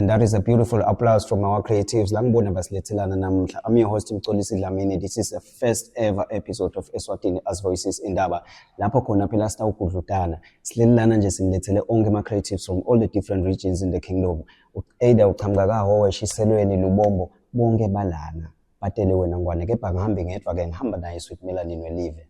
And that is a beautiful applause from our creatives. La ngibona basilethelana namuhla. I'm your host Mxolisi Dlamini. This is the first ever episode of Eswatini As Voices Indaba. Lapho khona phela sitawugudlutana. Silelana nje sinilethele onke ama creatives from all the different regions in the kingdom. Either uqhamuka kaHhohho, Shiselweni, Lubombo, bonke balana. Batele wena ngwane kepha ngihambe ngedwa ke ngihamba naye Sweet Melanin welive.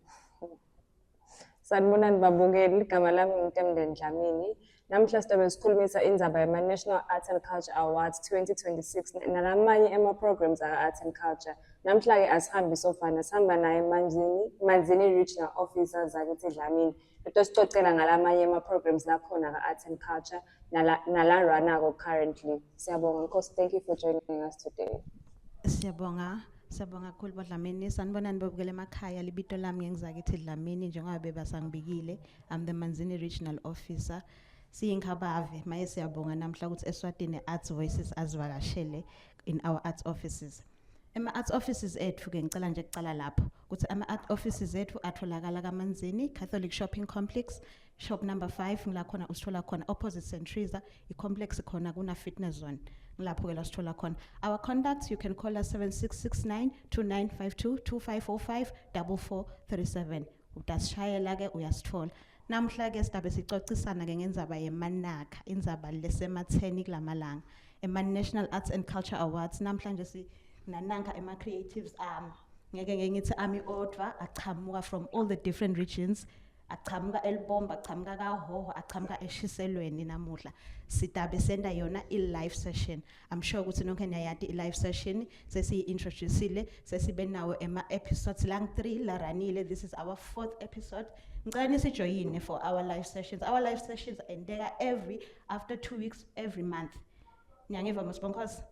Sanibonani babukeli, igama lami nguNtemndeni Dlamini. Namhla sizobe sikhulumisa indzaba yama-National Arts and Culture Awards 2026 nalamanye ama-programs aka-Arts and Culture. Namhla-ke asihambi sofana, sihamba naye Manzini, Manzini Regional Officer Zakithi Dlamini. Utosicocela ngalamanye ama-programs lakhona ka-Arts and Culture nala, nala runako currently. Siyabonga Nkosi, thank you for joining us today. Siyabonga, siyabonga kakhulu boDlamini. Sanibonani bobukela emakhaya. Libito lami nginguZakithi Dlamini njengoba bebasangibikile. I'm the Manzini Regional Officer. Siyinkhabave, maye siyabonga namhla ukuthi Eswatini Arts Voices azivakashele in our arts offices. Ema arts offices ethu ke ngicela nje kucala lapho ukuthi ama art offices ethu atholakala kaManzini Catholic Shopping Complex shop number 5 ngila khona usithola khona opposite St Teresa i-complex khona kuna fitness zone ngilapho ke la sithola khona. Our contacts, you can call us 7669 2952 2505 4437. Utasishayela ke uyasithola. Namhla ke sidabe sicocisana ke ngendzaba yemanaka, indzaba lesematheni kulamalanga, ema National Arts and Culture Awards. Namhlanje si nananka ema creatives ami, ngeke ngeke ngithi ami odwa, achamuka from all the different regions, achamuka eLubombo, achamuka kaHhohho, achamuka eShiselweni. Namuhla sidabe senda yona i-live session. I'm sure ukuthi nonke niyayati i-live session, sesiyi-introducile, sesibe nawo ema-episodes lang 3 laranile. This is our fourth episode. Ngicela nisijoyine for our live sessions. Our live sessions endeka every after 2 weeks every month. Niyangiva mosibonkosi?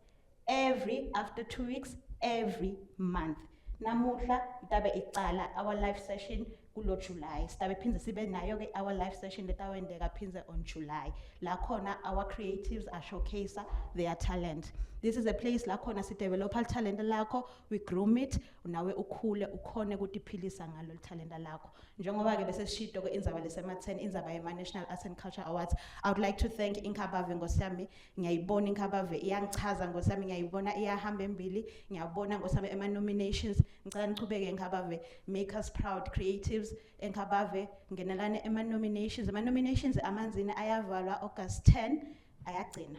Every after 2 weeks every month. Namuhla itabe icala our live session kulo July. Sitabe phindze sibe nayo ke our live session letawendeka phindze on July, la khona our creatives are showcase their talent. This is a place la khona si develop talent lakho, we groom it, nawe ukhule ukhone ukutiphilisa ngalo talent lakho. Njengoba ke bese sishito ke indzaba lesematheni, indzaba yema National Arts and Culture Awards. I would like to thank Inkabave ngosiyami. Ngiyayibona Inkabave iyangichaza ngosiyami, ngiyayibona iyahamba embili, ngiyabona ngosiyami ema nominations. Ngicela nichubeke Inkabave, make us proud. Creatives Enkabave, ngenelane ema nominations. Ama nominations aManzini ayavalwa August 10, ayagcina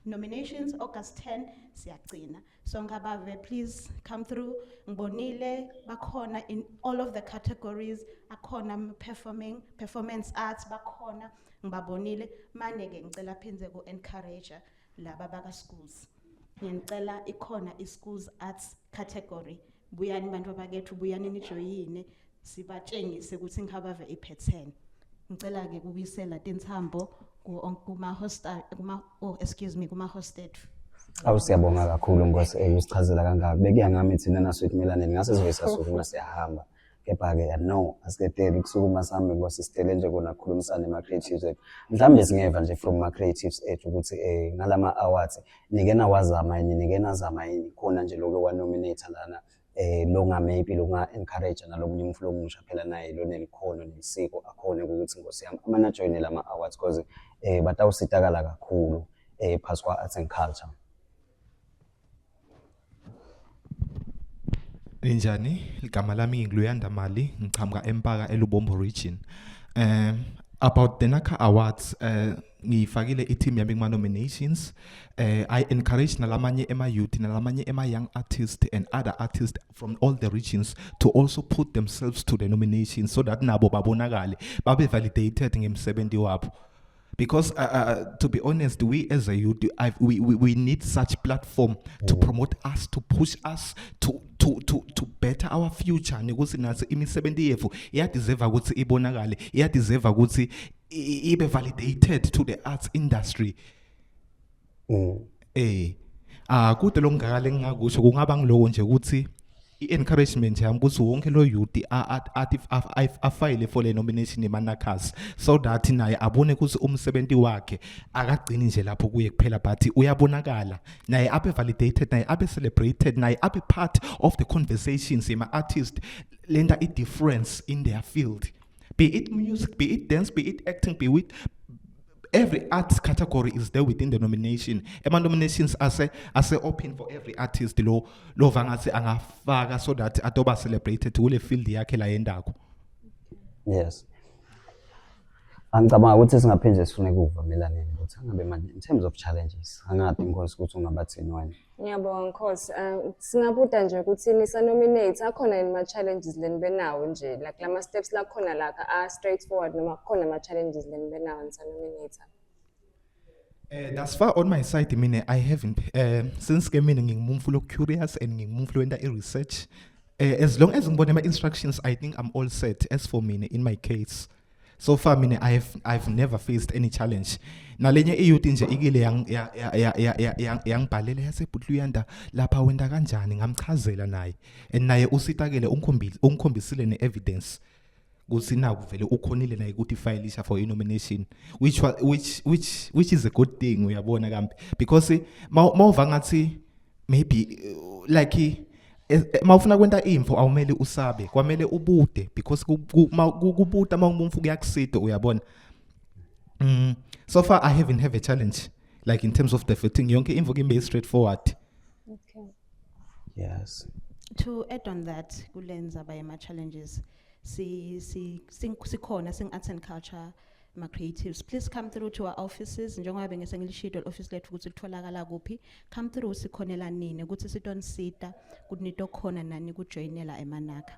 nominations August 10, siyagcina. So Nkabave, please come through. Ngibonile bakhona in all of the categories, akhona performing performance arts bakhona, ngibabonile. Manje ke ngicela phindze ku encourage laba baka schools. Ngiyacela, ikhona i schools arts category. Buyani bantu bakethu, buyani nijoyine, sibatshengise ukuthi Nkabave iphethene. Ngicela ke kubuyisela tintsambo ku kuma host, kuma, oh, excuse me, kuma host ethu. Awu, siyabonga kakhulu Nkosi, usichazela kangaka. Bekuya ngami thina na Sweet Melanin ngase sizobe siyasukuma siyahamba. Kepha-ke no, asikedeli kusukuma sihambe Nkosi, sitele nje kona kukhulumisana nema-creatives ethu. Mhlawumbe singeva nje from ma-creatives ethu ukuthi ngalama awards nike nawazama yini, nike nazama yini khona nje lokho wa-nominate lana longa maybe longa encourage nalomunye umuntu lomusha phela naye lonelikhono nelisiko akhone ukuthi Nkosi yami amane ajoyine lama awards, because batawusitakala kakhulu phasi kwa arts and culture. Ninjani? Igama lami ngiluyanda Mali, ngiqhamuka eMpaka eLubombo region. About the NACA Awards, ngifakile i-team yami kuma nominations. I encourage nalamanye ema youth, nalamanye ema young artists and other artists from all the regions to also put themselves to the nominations so that nabo babonakale, babe validated ngemsebenzi wabo. Because to be honest, we as a youth, we need such platform to promote us, to push us to better our future, nekuthi nathi imisebenzi yethu iyadeserve ukuthi ibonakale, iyadeserve ukuthi ibe validated to the arts industry. Kude lokungakale engingakusho kungaba ngiloko nje ukuthi i-encouragement yami ukuthi wonke lo youth athi afayile for le nomination yema-NACAs so that naye abone ukuthi umsebenzi wakhe akagcini nje lapho kuye kuphela, but uyabonakala naye, abe validated naye, abe celebrated naye, abe part of the conversations yema-artist lenta i-difference in their field, be it music, be it dance, be it acting, be it Every art category is there within the nomination. Ema nominations ase open for every artist lo vangathi angafaka so that atoba celebrated kule field yakhe la yendako. Yes. Angicabanga ukuthi singaphinde sifune kuvumelaneni ukuthi angabe manje in terms of challenges, angathi, Nkosi, ukuthi ungabathini wena. Ngiyabonga, Nkosi. Singabuta nje ukuthi nisa-nominate akhona yini ma-challenges lenibenawo nje, like lama steps lakhona la are straightforward noma kukhona ama-challenges lenibenawo nisa-nominate? Thus far on my side mina I haven't, since ke mina ngingumuntu lo curious and ngingumuntu wenta i research, as long as ngibona ama instructions, I think I'm all set. As for mina, in my case, so far mina I've never faced any challenge. Nalenye iyouth nje ikile yang ya ya ya ya ya yangibhalela yasebhutluyanda lapha wenda kanjani, ngamchazela naye and naye usitakele, ungikhombisile ne-evidence kuthi naku vele ukhonile naye ukuthi fileisha for i-nomination, which wa, which which which is a good thing, uyabona kambi, because mawuva ngathi maybe like mawufuna kwenta info awumele usabe, kwamele ubude because kubuta mawumuntu kuyakusida, uyabona. So far I haven't have a challenge like in terms of the fitting, yonke info kimi straightforward. Okay. Yes. To add on that, kulenza by ma challenges, si sikhona sing arts and culture ma creatives. Please come through to our offices, njengoba bengese ngilishilo office lethu ukuthi litholakala kuphi. Come through, sikhonela nini ukuthi sitonisita ukuthi nitokhona nani kujoinela emanaka.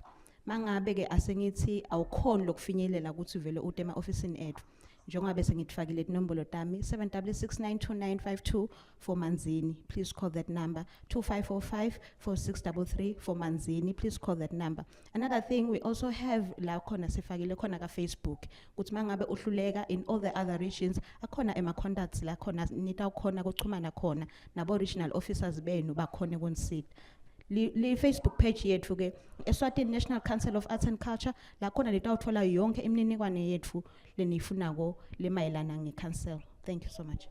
Mangabe ke asengithi awukhoni lokufinyelela ukuthi vele ute ema officeini ethu, njengoba bese ngithifakile inombolo tami, 76692952 for Manzini, please call that number. 2505 4633 for Manzini, please call that number. Another thing, we also have la khona sifakile khona ka Facebook ukuthi mangabe uhluleka in all the other regions, akhona ema contacts la khona nitawukhona kuchumana khona nabo regional officers benu bakhona kunisita. Li Facebook page yethu ke, Eswatini National Council of Arts and Culture, la khona litawuthola yonke imininingwane yethu leniyifunako lemayelana nge-council. Thank you so much.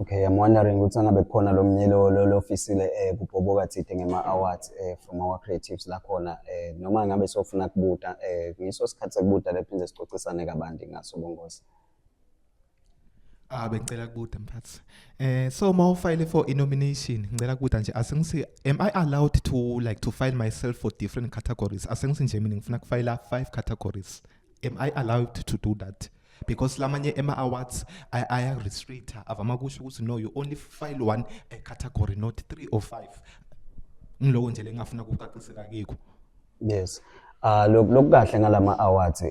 Okay, I'm wondering ukuthi angabe khona lo mnye lo lofisile kubhoboka thide ngema awards from our creatives la khona, noma ngabe sofuna kubuta, ngiso sikhathi sekubuta lephinde sicocisane kabanti ngaso, bongozi. Ah, bengicela kubuta, mphathi. So mawufile for a nomination, ngicela kubuta nje, asengisi am I allowed to like to file myself for different categories? Asengisi nje mina ngifuna kufile five categories. Am I allowed to do that? Because lamanye ema awards aya restrict, avama kusho ukuthi no, you only file one a category, not three or five. Ngiloko nje lengafuna ukucacisela kikho. Yes. Ah, lokukahle ngalama awards,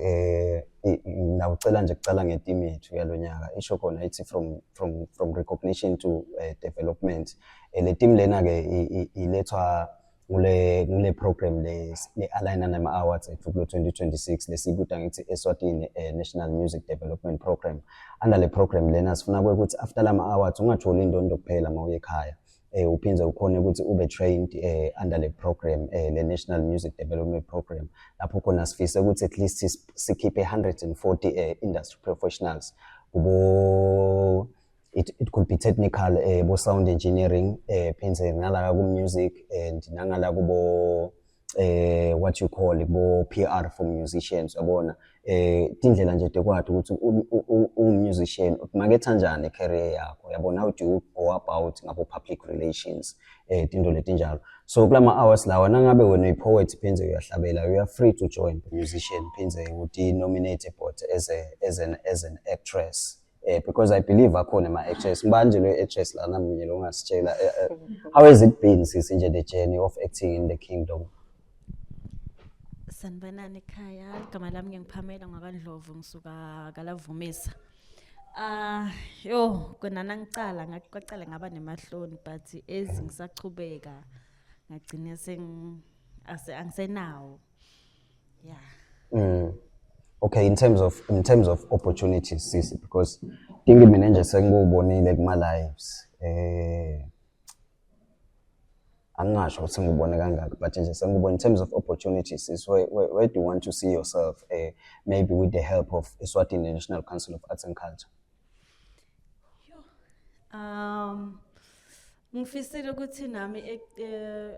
ngawucela nje kucala ngeteam yethu yalonyaka, isho khona ithi from recognition to development. Le team lena ke ilethwa ngule program le align nama awards ethu kulo 2026 lesibuta ngithi Eswatini National Music Development Program. Under le program lena sifuna ukuthi after lama awards ungatholi indondo kuphela mawuye ekhaya, uphindze ukhone ukuthi ube trained under le program, le National Music Development Program, lapho khona sifise ukuthi at least sikhiphe 140 industry professionals kubo it could be technical, bo sound engineering, phindze ngala ku music and nangala kubo what you call bo PR for musicians, yabona, tindlela nje tekwati ukuthi u-musician umaketha kanjani career yakho, yabona, how do you go about ngabo public relations, tinto letinjalo. So kulama hours lawa, nangabe wena uyi-poet phindze uyahlabela, you are free to join the musician, phindze uti nominate but as an actress, because I believe akhona ama-actress. Ngibani nje lo actress lana munye lo ongasitshela, how has it been, sisi, nje the journey of acting in the kingdom? Sanibonani ekhaya, igama lami nginguPamela ngwakaNdlovu, ngisuka kaLavumisa. Ah, yo, kona nangicala ngaqala ngaba nemahloni, but ezi ngisachubeka ngagcina seng ase angisenawo. Yeah. Okay, in terms of opportunities, sisi, because think mina nje sengikubonile kuma lives, angingasho ukuthi ngikubone kangaki, but nje sengikubona in terms of opportunities, sis, where do you want to see yourself, maybe with the help of Eswatini National Council of Arts and Culture? Ngifisile ukuthi nami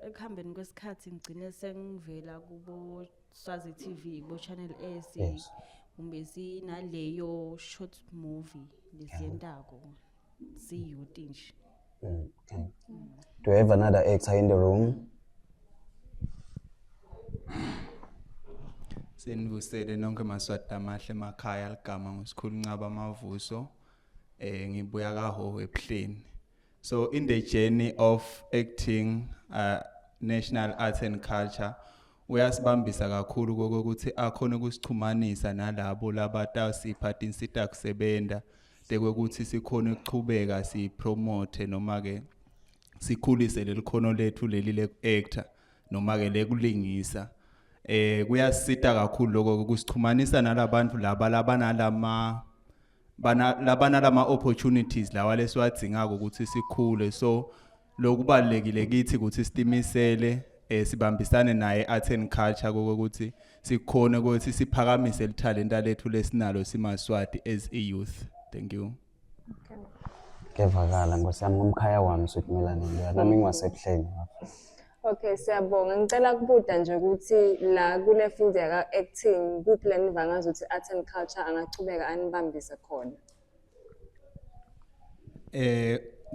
ekuhambeni kwesikhathi ngigcine sengivela kubo Swazi TV, kubo Channel S, Kumbe sinaleyo short movie lesiyentako si-youth nje. Okay. Do you have another actor in the room? Senivusele nonke maSwati amahle emakhaya. Ligama nguSikhulu Ncaba Mavuso, ngibuya kaHhohho eBuhleni. So in the journey of acting, National Arts and Culture uyasibambisa kakhulu kokuthi akhona ukusichumanisa nalabo labatasipha tinsita kusebenta tekwekuthi sikhone ukuchubeka sipromote noma ke sikhulise lelikhono lethu leli leku-actor noma ke lekulingisa. Kuyasita kakhulu lokho kusichumanisa nalabantu laba labanalama bana labanalama opportunities lawa lesiwadzingako ukuthi sikhule. So lokubalekile kithi ukuthi sitimisele, sibambisane naye Art and Culture kokuthi sikhone ukuthi siphakamise lithalenta lethu lesinalo simaSwati as a youth. Thank you. Kevakala, nkosi yami, ngumkhaya wami Sweet Melanin, nami ngiwaseBuhleni. Okay, siyabonga. Ngicela kubuta nje ukuthi la kule field yaka acting, kuphi la niva ngazuthi art and culture angachubeka anibambise khona?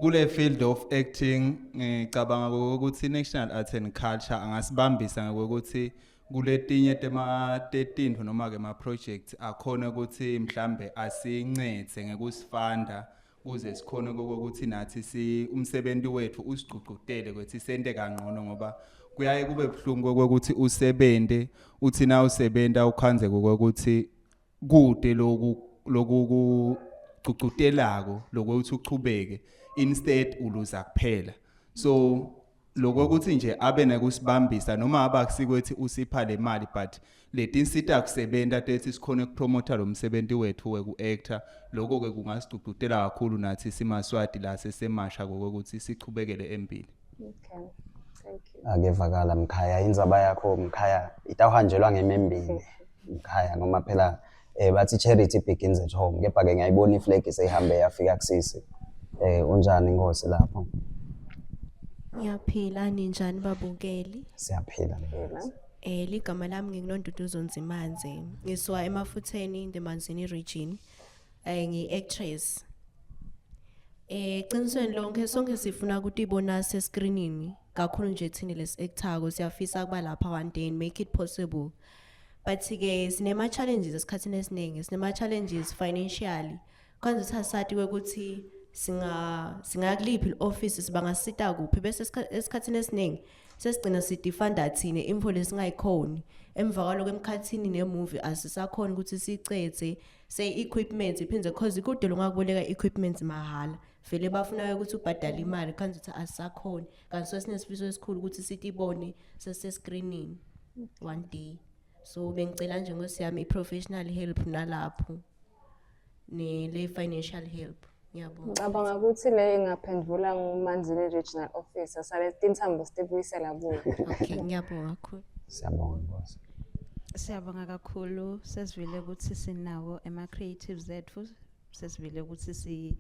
Kule field of acting, ngicabanga ukuthi National Arts and Culture angasibambisa ngokuthi kuletinye tema tetintfo noma ke ma projects akhona ukuthi mhlambe asincedze ngekusifanda kuze sikhone ukuthi nathi si umsebenzi wethu usigcugcutele ukuthi sente kangcono, ngoba kuyaye kube buhlungu ukuthi usebente, uthi na usebenta ukhanze ukuthi kude loku kucugcutelako lokuthi uchubeke, instead uluza kuphela. So lokuthi nje abe nekusibambisa noma abakusikwethi usipha le mali, but letinsita kusebenta tethi sikhone ukupromota lo msebenzi wethu weku-actor, lokho ke kungasigcugcutela kakhulu nathi simaSwati la sesemasha kokuthi sichubekele empilo. Okay. Thank you. Akevakala mkhaya, indzaba yakho mkhaya itawuhanjelwa ngemembili mkhaya, ngoba phela bathi charity begins at home, kepha ke ngiyayibona iflag seyihambe yafika kusisi. Unjani inkosi lapho? Ngiyaphila, ninjani babukeli? Siyaphila. Phila. Ligama lami nginguNonduduzo Nzimanze. Ngisuka emafutheni in the Manzini region. Ngi actress. Qinisweni lonke, sonke sifuna ukutibona sescreenini, kakhulu nje thini lesi actako siyafisa kuba lapha one day and make it possible. But ke sinema challenges esikhathini esiningi, sinema challenges financially. Kwanza sasati ukuthi singakuliphi office, sibangasita kuphi, bese esikhathini esiningi sesigcina sidifanda thine info lesingayikhoni. Emva kwaloko emkhathini nemovie asisakhona ukuthi sicethe say equipment iphindze, cause ikude longakuboleka equipment mahala, vele bafuna ukuthi ubhadale imali, khanze ukuthi asisakhoni. Kanti so sinesifiso esikhulu ukuthi sitibone sesescreenini one day. So bengicela nje ngosiyami i-professional help nalapho ne le financial help. Ngiyabonga. Ngicabanga ukuthi le ingaphendvula nguManzini Regional Officer, sale tintsambo sitibuyisela kuye. Okay, ngiyabonga kakhulu. Siyabonga nkosi. Siyabonga kakhulu. Sesivile ukuthi sinawo ema creatives ethu, sesivile ukuthi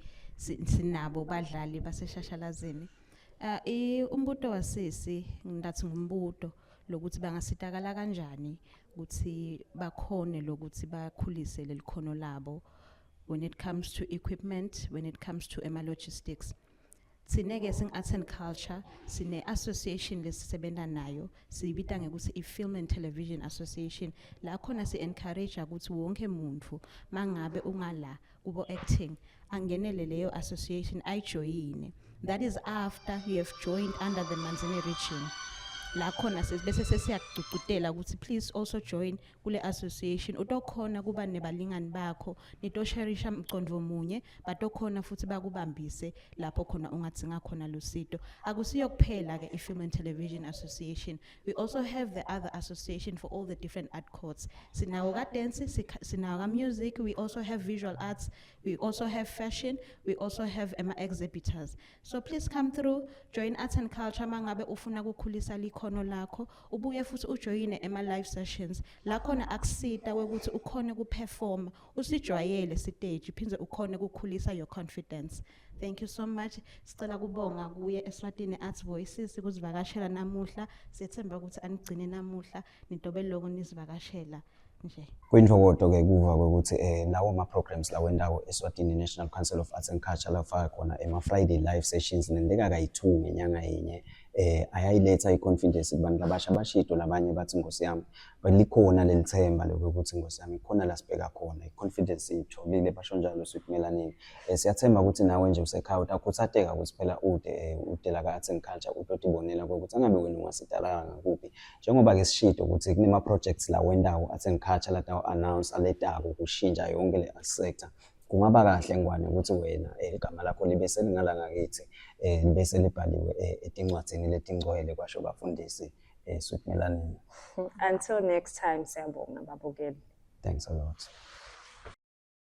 sinabo badlali baseshashalazini. Umbuto wasisi ngidathi ngumbuto lokuthi bangasitakala kanjani ukuthi bakhone lokuthi bakhulise lelikhono labo when it comes to equipment, when it comes to ema logistics. Thine ke sing arts and culture sine association lesisebenza nayo, siyibita ngekuthi i-Film and Television Association. La khona si encourage ukuthi wonke umuntu mangabe ungala kubo acting angenele leyo association, ayijoyine. That is after you have joined under the Manzini region. La khona bese sesiyagcugcutela ukuthi please also join kule association, utokhona kuba nebalingani bakho, nitosharisha mcondvo munye, batokhona futhi bakubambise lapho khona ungadzinga khona lusito. Akusiyo kuphela ke i-Film and Television Association, we also have the other association for all the different art courts. Sinawo ka dance, sinawo ka music, we also have visual arts, we also have fashion, we also have ema exhibitors. So please come through, join arts and culture mangabe ufuna ukukhulisa likhono lakho, ubuye futhi ujoyine ema live sessions la khona akusita ukuthi ukhone ukuperform, usijwayele stage, phindze ukhone ukukhulisa your confidence. Thank you so much. Sicela kubonga kuye Eswatini Arts Voices ukuzivakashela namuhla. Siyethemba ukuthi anigcine namuhla nitobe lokho nizivakashela. Nje. Kuyintokoto-ke kuva kwekuthi lawo ma-programs lawo endawo Eswatini National Council of Arts and Culture lafaka khona ema-Friday live sessions nenteka kayi-2 ngenyanga yinye, ayayiletha i-confidence kubantu labasha. Bashido labanye bathi, "Nkosi yami, but likhona leli themba lokuthi, Nkosi yami, khona la sibheka khona, i-confidence siyitholile," basho njalo. Sweet Melanin, siyathemba ukuthi nawe nje usekhaya utakhutsateka ukuthi phela ude ude la ka-Arts and Culture utotibonela kokuthi angabe wena ungasidalanga ngakuphi, njengoba-ke sishido ukuthi kunema-projects la wendawo Arts and Culture latawu-announce aletako kushintsha yonke le art sector. Kungaba kahle ngwane ukuthi wena igama lakho libe selingala ngakithi, libe selibhaliwe etincwadzini letingcwele, kwasho bafundisi, Sweet Melanin. Until next time, siyabonga babukeli. Thanks a lot.